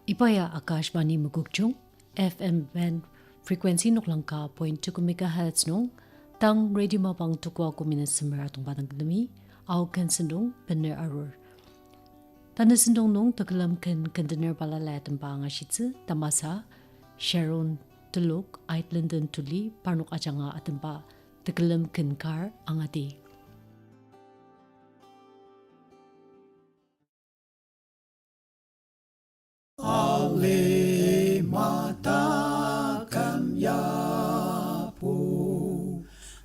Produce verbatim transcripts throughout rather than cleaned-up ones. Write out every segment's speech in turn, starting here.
Iba ya Akashvani Mokokchung, F M band frequency noklang ka point two megahertz nung, tang radio mapang tukwa kumi nung semer atongba dang künemi, ao ken sentong bener arur. Tanü sentong nung tekülem ken kendener balala atemba angashitsü tamasa, Sharon Telok, Aitlinton Tuli, parnok ajanga atemba tekülem ken kar angati. Alima taküm yapu,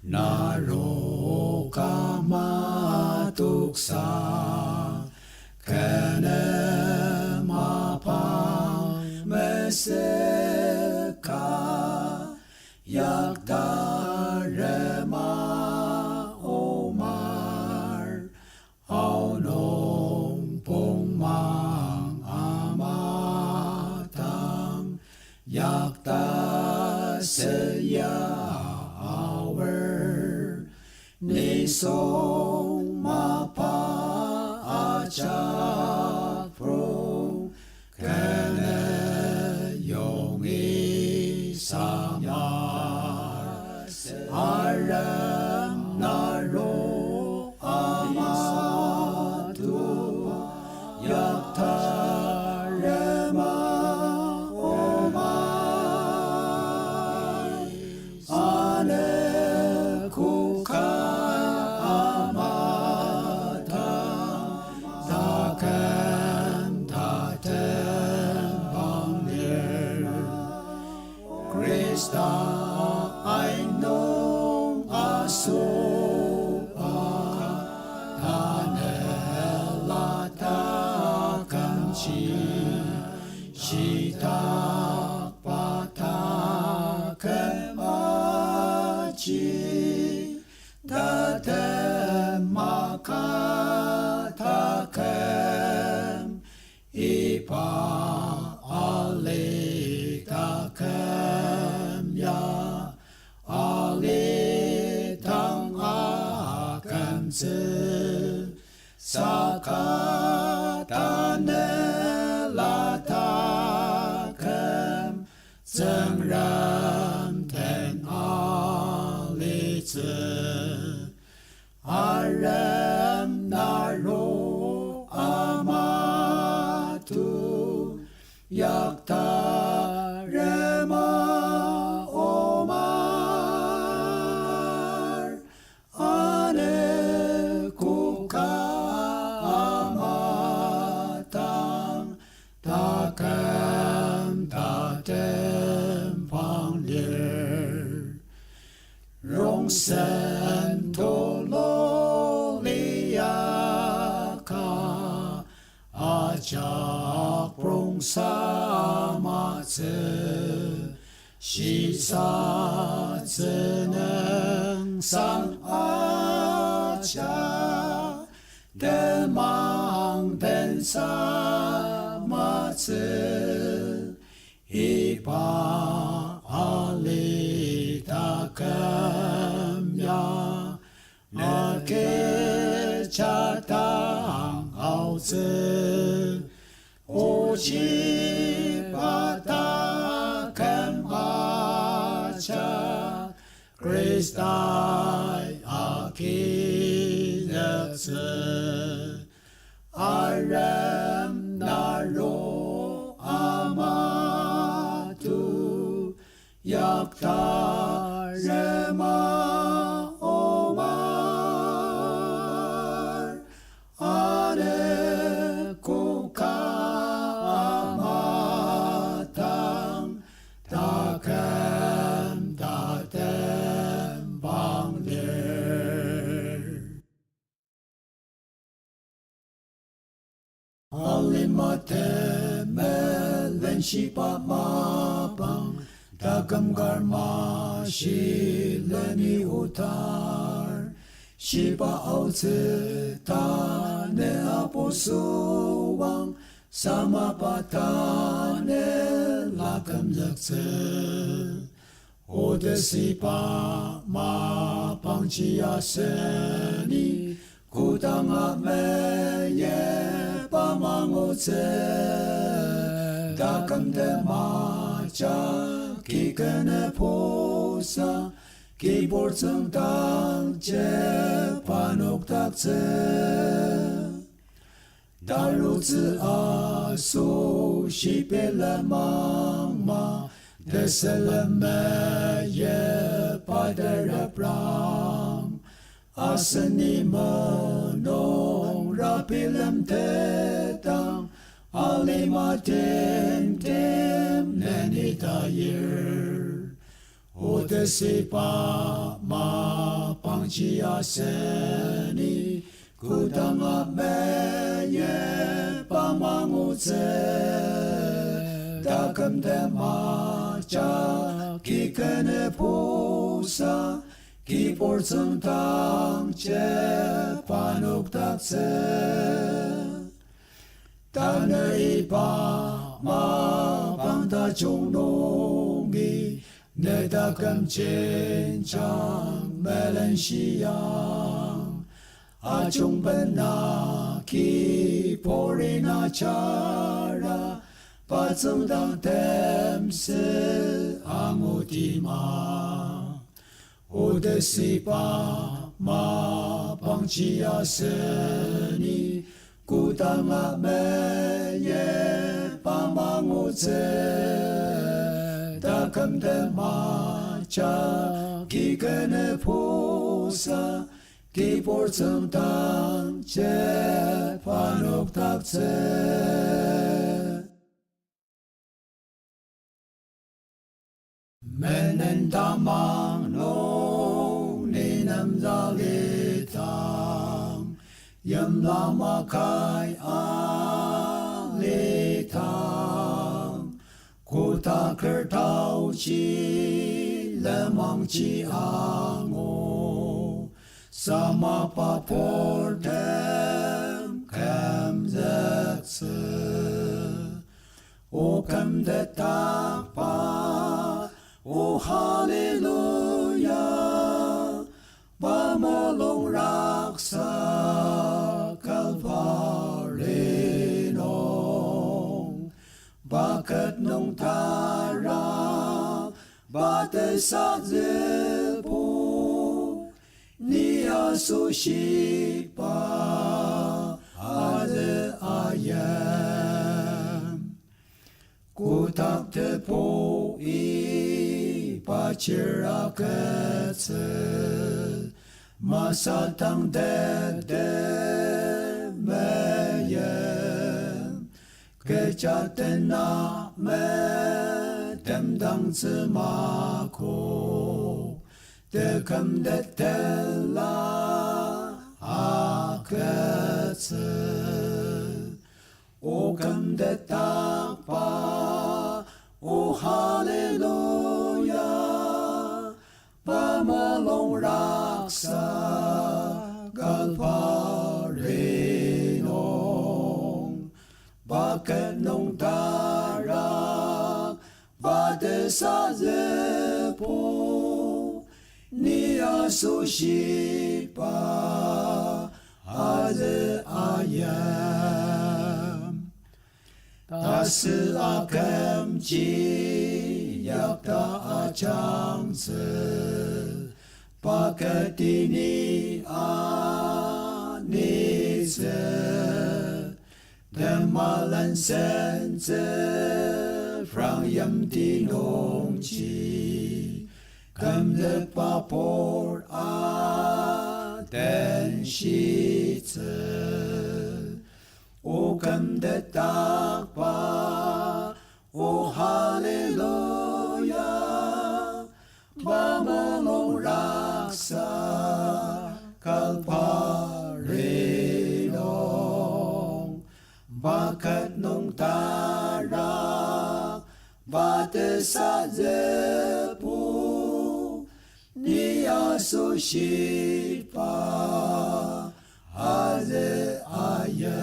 naroka matoksa, kene mapang mesüka, yakta rema omar, aonung pongmang ama dang, yakta seya aor, nisung mapa ajak prung, kene yongi samar, arem naro ama tu, yakta rema omar, ane koka ama dang, taküm tatem pangdir. Khrista ainung asoba, tanela takümji, shitakba taküm aji, tatem maka taküm, iba ali taküm ya, ali dang akümtsü, saka tanela taküm, Tsüngrem den alitsü. Arem naro ama tu, yakta rema omar, ane koka ama dang, taküm tatem pangdir. Rongsen tulu liaka, ajak prongsa amatsü, shisatsü nüngsang ajak, temang tensa amatsü, iba ali taküm ya, nükjidang aotsü, ochiba taküm ajak, Khristai agizüktsü. Arem naro ama tu, yakta rema omar, ane koka ama dang, taküm tatem pangdir. Alima temelen shiba mapang, taküm karma shileni otar, shiba aotsü tanü apu süwang, samaba tanela kümzüktsü. Otesiba mapangji aseni, kodanga meyipa mangutsü. Taküm tema ja ki kenü pusa, kibur tsüngdang je panokdaktsü. Tarutsü asoshi bilemang ma, tesülemeye patereprang. Aseni menungra bilemtetang, alima timtem neni tayir. Otesiba mapangji aseni, kodanga meyipba mangutsü. Taküm tema ja ki kenü pusa, kibur tsüngdang je panokdaktsü. Tanü iba mapang tajung nungi, ne taküm jenjang melenshia. Ajungben na kibur ina jara, pa tsüngdang temsü angutima. Otesiba mapangji aseni, kodanga meyipba mangutsü. Taküm tema ja ki kenü pusa, kibur tsüngdang je panokdaktsü. Menen tamang nung nenem zalitang, yimla makai alitang, kotaker taoji lenmangji angu, samaba purtem kümzüktsü. O kümtetdakba, o hallelujah, pa mulung raksa Kalvari nung, bucket nung tara, pa tesazübo, ni asoshi pa azü ayim. Kotak tebu iba chir agütsü, masatang tete meyim. Kecha tena metemdangtsü mako, tekümtetela agütsü. O kümtetdakba, o hallelujah, pa mulung raksa Kalvari nung, bucket nung tara, pa tesazübo, ni asoshi pa azü ayim. Tasü akümji yakta ajangtsü, bucket-i ni anitsü. Temalen sentsü prang yimti nungji, kümzükba pur atenshitsü. O kümtetdakba, o hallelujah, pa mulung raksa Kalvari nung, bucket nung tara, pa tesazübo, ni asoshi pa azü ayim.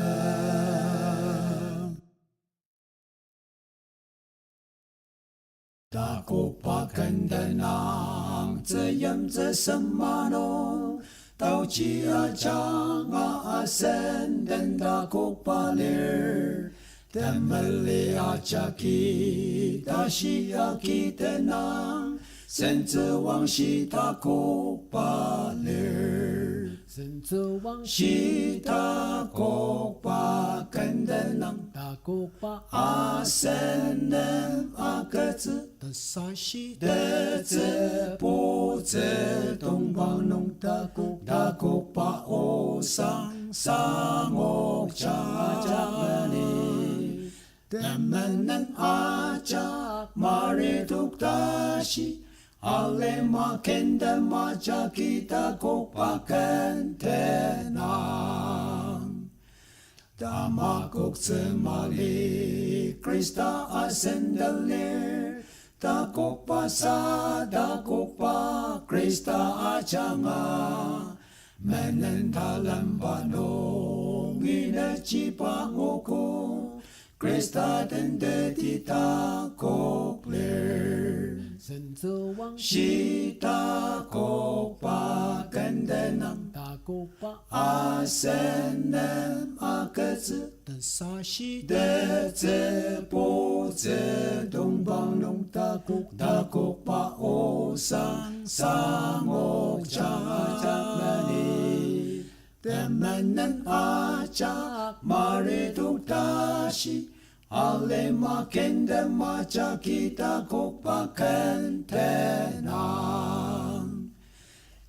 Takokba kendenang tzüyimtsü sema nung, taochi ajanga asen den takokba lir. Temeli ajaki tashi agi tenang, sentsüwangshi takokba lir. Sentsüwangshi takokba kendenang, takokba asen nem agütsü, tesashi tetsü putsü tongpang nung takok, takokba osang sangok jajani. Temenen ajak Mari toktashi, alima kentem ajaki takokba kendenang. Tamakoktsü mali Khrista asen den lir, takokba sa takokba Khrista ajanga. Menen talemba nungi nechiba nguogo, Khrista den teti takok lir. Sentsüwangshi takokba kendenang, takokba asen nem agütsü, tesashi tetsü putsü tongpang nung takok, takokba osang sangok jajani. Temenen ajak Mari toktashi, alima kentem ajaki takokba kendenang.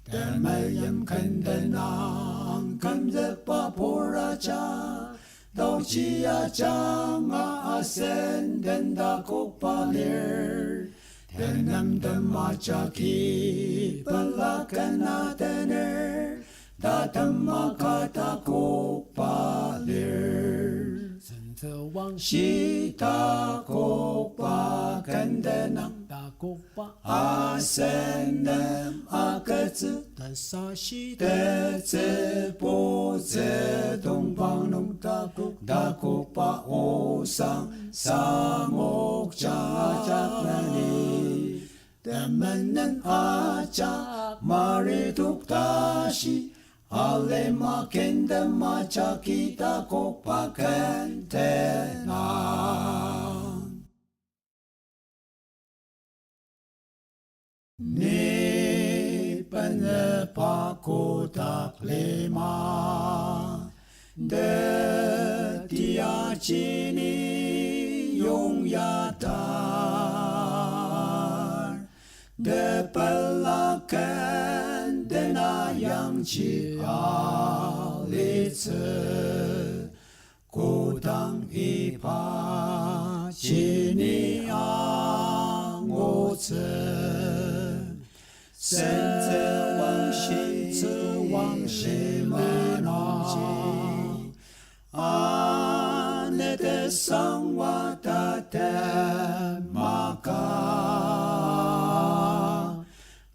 Temeim kendenang, kümzükba pur ajak, taochi ajanga asen den takokba lir. Tenemtem ajaki pela ken atener, tatem maka takokba lir. Sentsüwangshi takokba kendenang, takokba asen nem agütsü, tesashi tetsü putsü tongpang nung takok, takokba osang sangok jajani. Temenen ajak Mari toktashi, alima kentem ajaki takokba kendenang. Ni benepa kotak lima, tetia jini yongyatar, tepela ken tena yangji alitsü. Kodang iba jini angutsü, sentsüwangshi, sentsüwangshi manangji, anete sangwa tatem maka.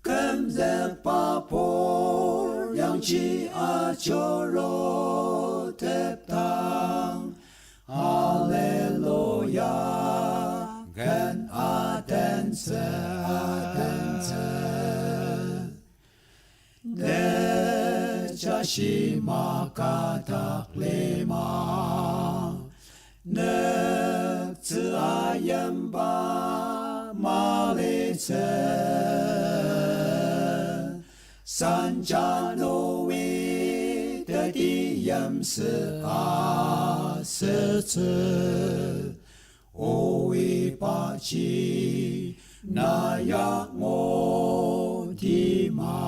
Kümzükba pur yangji ajurutepdang, Hallelujah, ken atentsü, atentsü. Tejashi makadak lima, nüktsü ayimba malitsü. Sanja nungi teti yimsü asütsü. O ibaji na ya ngutima.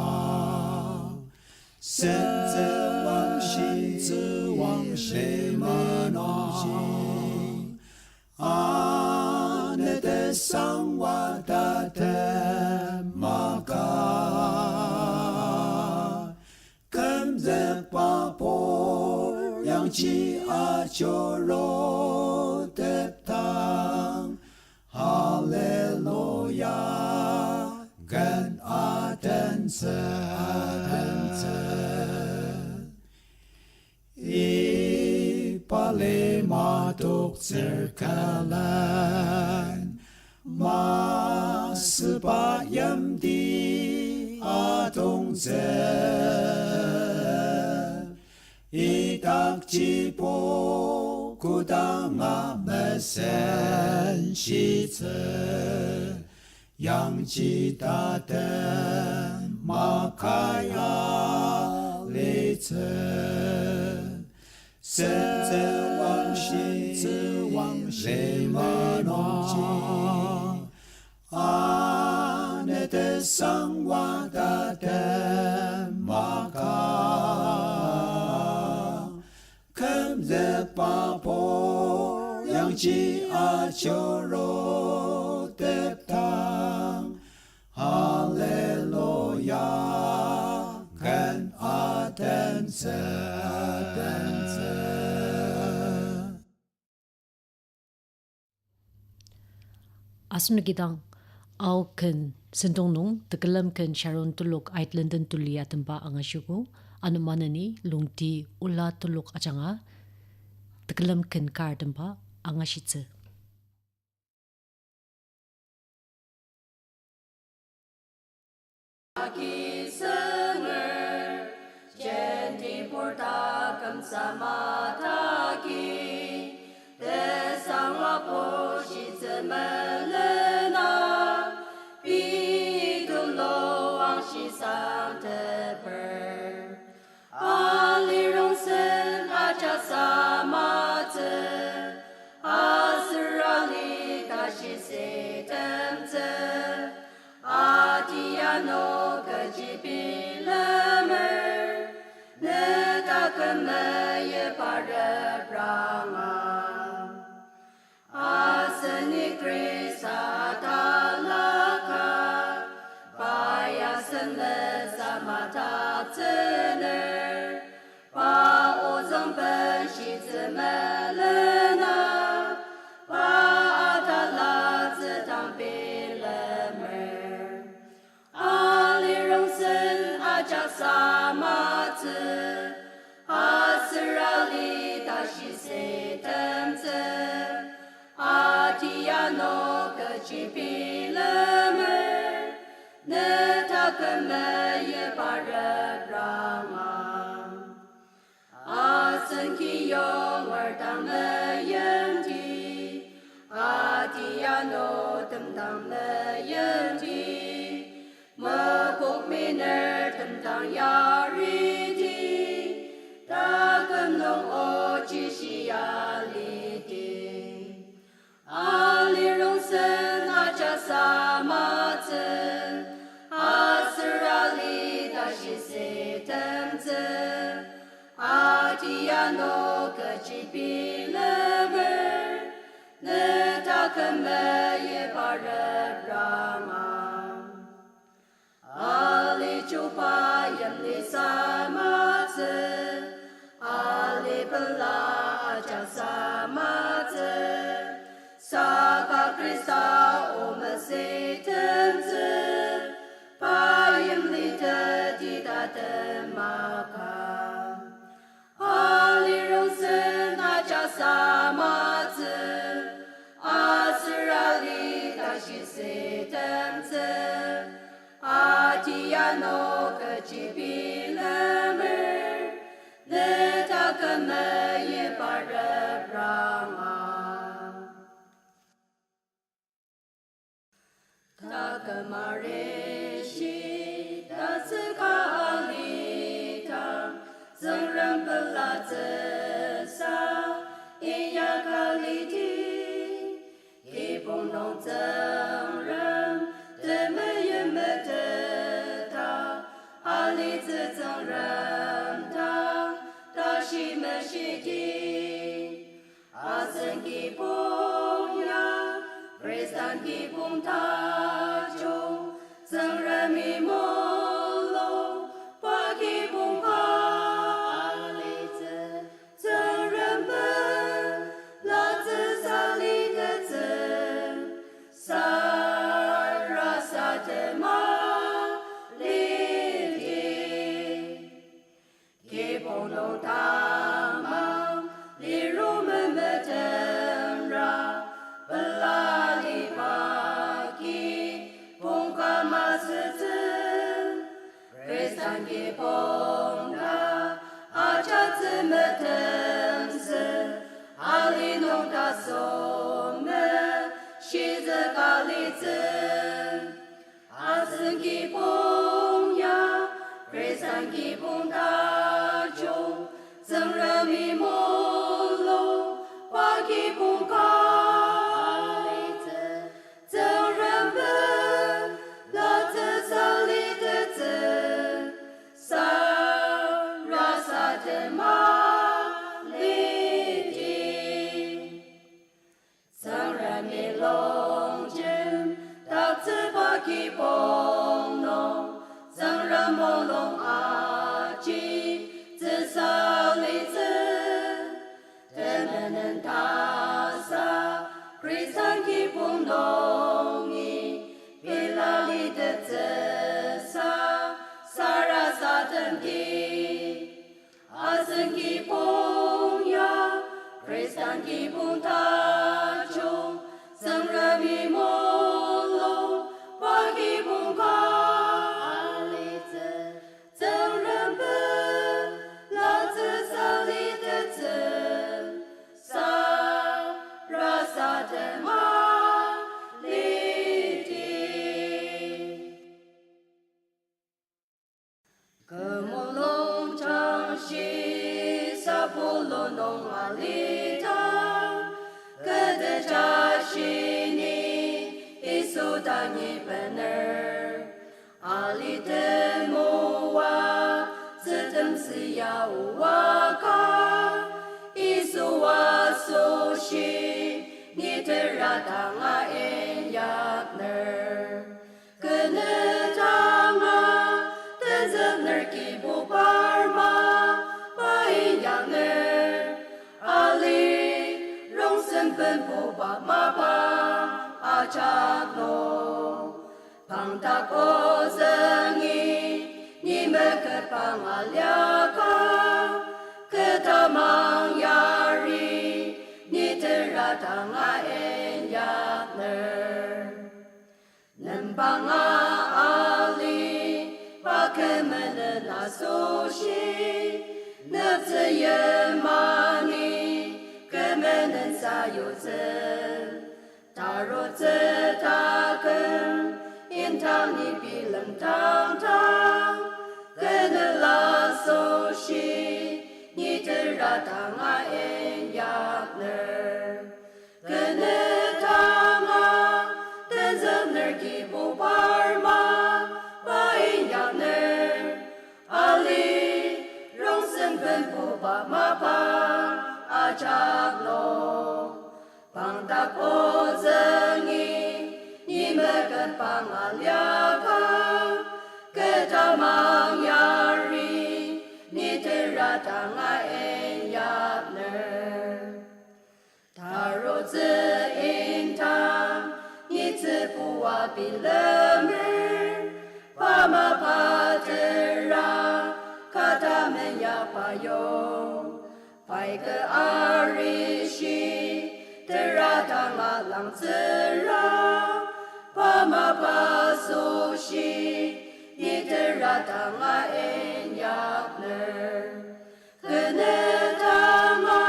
Sentsüwangshi, sentsüwangshi manangji, anete sangwa tatem maka. Kümzükba pur yangji ajurutepdang, Hallelujah, ken atentsü, atentsü. Iba lima toktsür külen, masüba yimti atongtsü. Idakji pok Kodanga mesenshitsü, yangji tatem makaya litsü. Sensü wangshi, sensü wangshi lima nungji, anetesang wa tatem maka. Kümzükba pur yangji achuru tepdang. Hallelujah, ken atentsü, atentsü. Asenoki dang, Ao ken sentong nung tekülem ken Sharon telok ait lenden tuli atemba angashiogo, ano maneni lungti ola telok ajanga tekülem ken kar atemba angashitsü. Agi sünger, jenti purta kümsa matagi, tesangwa pushitsü melena, pei tulu angshisang teper. Alirongsen ajasa matsü, aser ali tashi setemtsü, atiano kechi bilemer, ne taküm meyipa repranga. Aseni Khrista talaka, pa ya sen mesamatatsener, pa ozüng benshitsü melena, pa atalatsü dang bilemer. Alirongsen ajasa matsü, aser ali tashi setemtsü, atiano kechi bilemer, ne taküm meyipa repranga. Asen kiyonger dang meyimti, atiano tem dang meyimti, mekok miner tem dang yariti, taküm nung ochi shia liti. Alirongsen ajasa matsü, aser ali tashi setemtsü, atiano kechi bilemer, ne taküm meyipa repranga. Ali chuba yimli samatsü, ali pela ajak samatsü, saka Khrista o mesütemtsü, pa yimli teti tatem maka. Alirongsen ajak samatsü, aser ali tashi setemtsü, atiano kechi bilemer, ne taküm meyipa repranga. Taküm arishi tatsüka alidang, Tsüngrem pelatsüsa inyaka lidi. Kibong nung Tsüngrem temeim meteta, alitsü Tsüngrem dang tashi meshidi. Asen kibong ya, Khristan kibong tajung, Tsüngremi mulung, pa kibong ka alitsü, Tsüngrem pelatsüsa litettsü, sarasadema lidi. Kibong nung tamang liru memetemra, pela liba kibong ka masütsü. Khristan kibong ka ajatsü metemsü, ali Asen kibong ya, Khristan kibong tajung, Tsüngremi mulung, pa kibong ka alitsü, Tsüngrem pelatsü salitettsü, sarasadema lidi. Tsüngremi longjem taktsüba kibong nung, Tsüngrem mulung aji tsüsa litsü. Temenen tasa Khristan kibong nungi pela litettsüsa sarasademdi. Asen kibong ya, Khristan kibong tajung, Tsüngremi mulung, pa kibong ka alitsü, Tsüngrem pelatsü salitettsü, sarasadema lidi. Kü mulung jangshi sabulu nung alita, kü tejashi ni Yisu dangi bener. Alitemoa tsütemsü ya oaka, Yisu asoshi ni tera danga inyakner. Kü ne danga tenzükner Kibuba parma pa inyakner, ali rongsen benbuba mapa ajak nung. Pangdak ozüngi ni meketpang aliaka, kü tamang yari ni tera danga inyakner. Nembanga ali pa kü menen asoshi, nütsüyimani kü menen sayutsü. Tarutsü taküm, indang ni bilem tangtang, kü nüla asoshi, ni tera danga inyakner. Kü ne danga tenzükner Kibuba parma pa inyakner, ali rongsen benbuba mapa ajak nung. Pangdak ozüngi ni meketpang aliaka, kü tamang yari ni tera danga inyakner. Tarutsü indang ni tsübua bilemer, pa mapa tera kata menya payong. Pai kü arishi tera danga langtsüra, pa mapa asoshi ni tera danga inyakner. Kü ne danga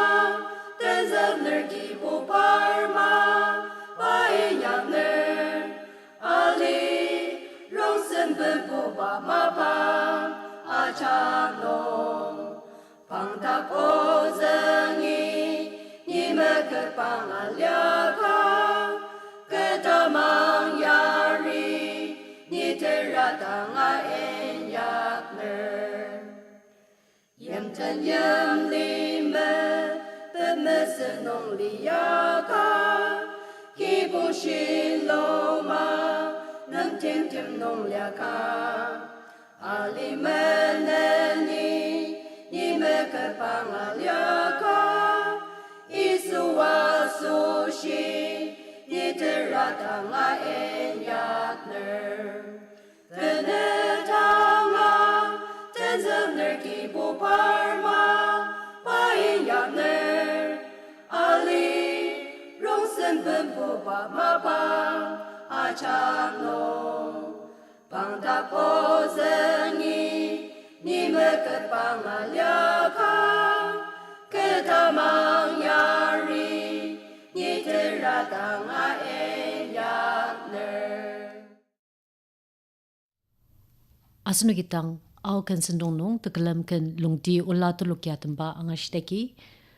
tenzükner Kibuba parma pa inyakner, ali rongsen benbuba mapa ajak nung. Pangdak ozüngi ni meketpang aliaka, kü tamang yari ni tera danga inyakner. Yimten yimli mepet mesü nung liaka, kibong shiluma nüngtimtim nung liaka. Ali meneni ni meketpang aliaka, Yisu asoshi ni tera danga inyakner. Kü ne danga tenzükner Kibuba parma pa inyakner, ali rongsen benbuba mapa ajak nung. Pangdak ozüngi ni meketpang aliaka, kü tamang yari ni tera danga inyakner. Asenoki dang Ao ken sentong nung tekülem ken lungti ola teloki atemba angashidaki,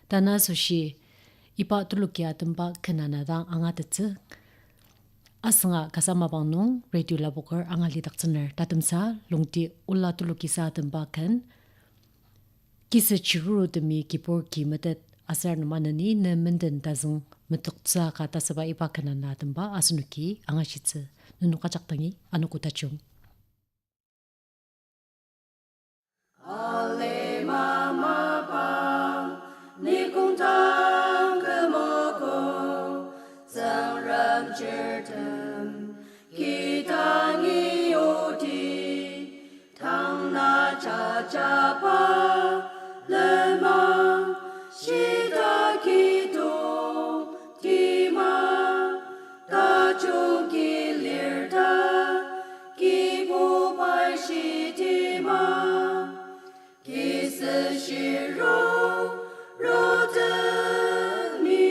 tanasoshi iba teloki atemba ken ana dang angatettsü. Asünga kasa mapang nung radio lapoker angalidaktsüner tatemsa lungti ola telokisa atemba ken, kisü chirurutemi kibur ki metet aser nem aneni ne menden tazüng metoktsü ka ta süba iba ken ana atemba asenoki angashitsü. Nenok ajak dangi anogo tajung. Alima mapang, ni kongdang kümogo, Tsüngrem chirtem, kidangi odi, tangna jajaba, lenmang, shita kidong, tima, tajung kilir ta, kibubai shitima. Kisü shirurutemi,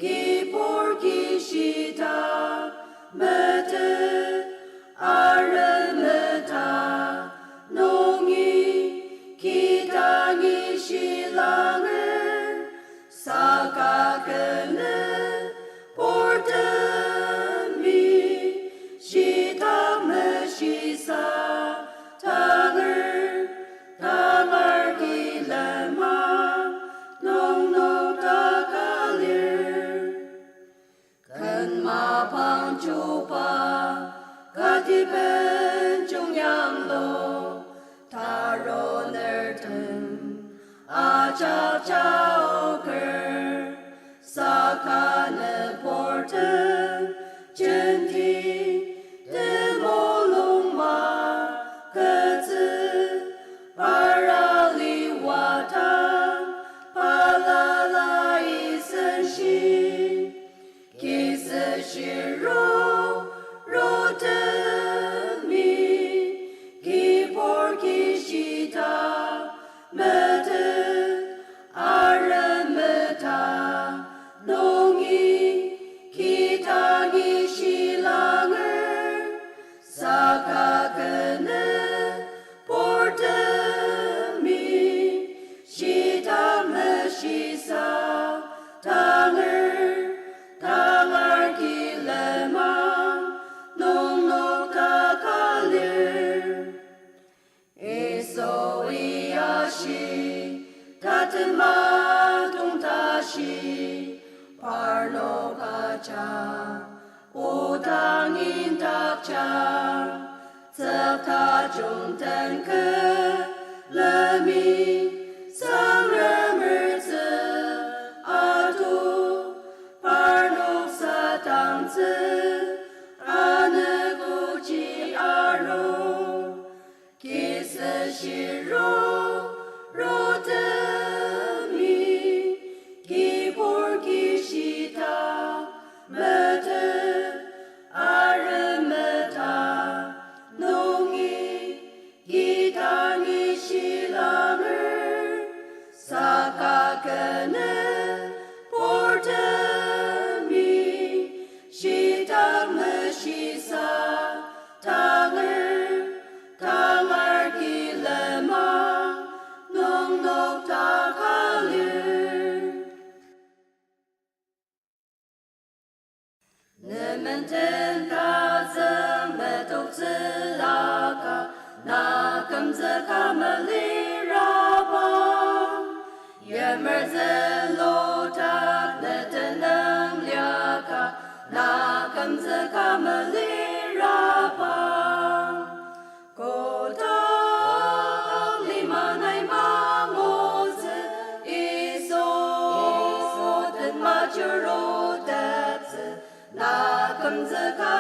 kibur ki shita metet aremeta nungi, kidangi shilanger saka kenü purtemi, shita meshisa tanger, tangar ki lenmang nungnung taka lir. Ken mapang chuba, kati ben chungyanglu, tarunertem ajak jaoker, saka nüburtem jenti temulung magütsü, parali wadang balala isenshi. Kisü shirurutemi, kibur ki shita metet aremeta nungi, kidangi shilanger saka kenü purtemi, shita meshisa tanger, tangar ki lenmang nungnung taka lir. Yisui ashi, tatema tongtashi, parnok ajak, odang indakjang, tsüktajung den külemi, Tsüngremer tsü atu, parnok sadangtsü, anogoji aru. Kisü shirurutemi, kibur ki shita metet aremeta nungi, kidangi shilanger saka kenü purtemi, shita meshisa tanger, tangar ki lenmang nungnung taka lir. Ne menden tazüng metoktsülaka, na kümzüka meliraba. Yimer züludak ne tenüng liaka, na kümzüka meliraba. Kodang lima nai mangutsü, Yisu, Yisu den majuruteptsü, na kümzüka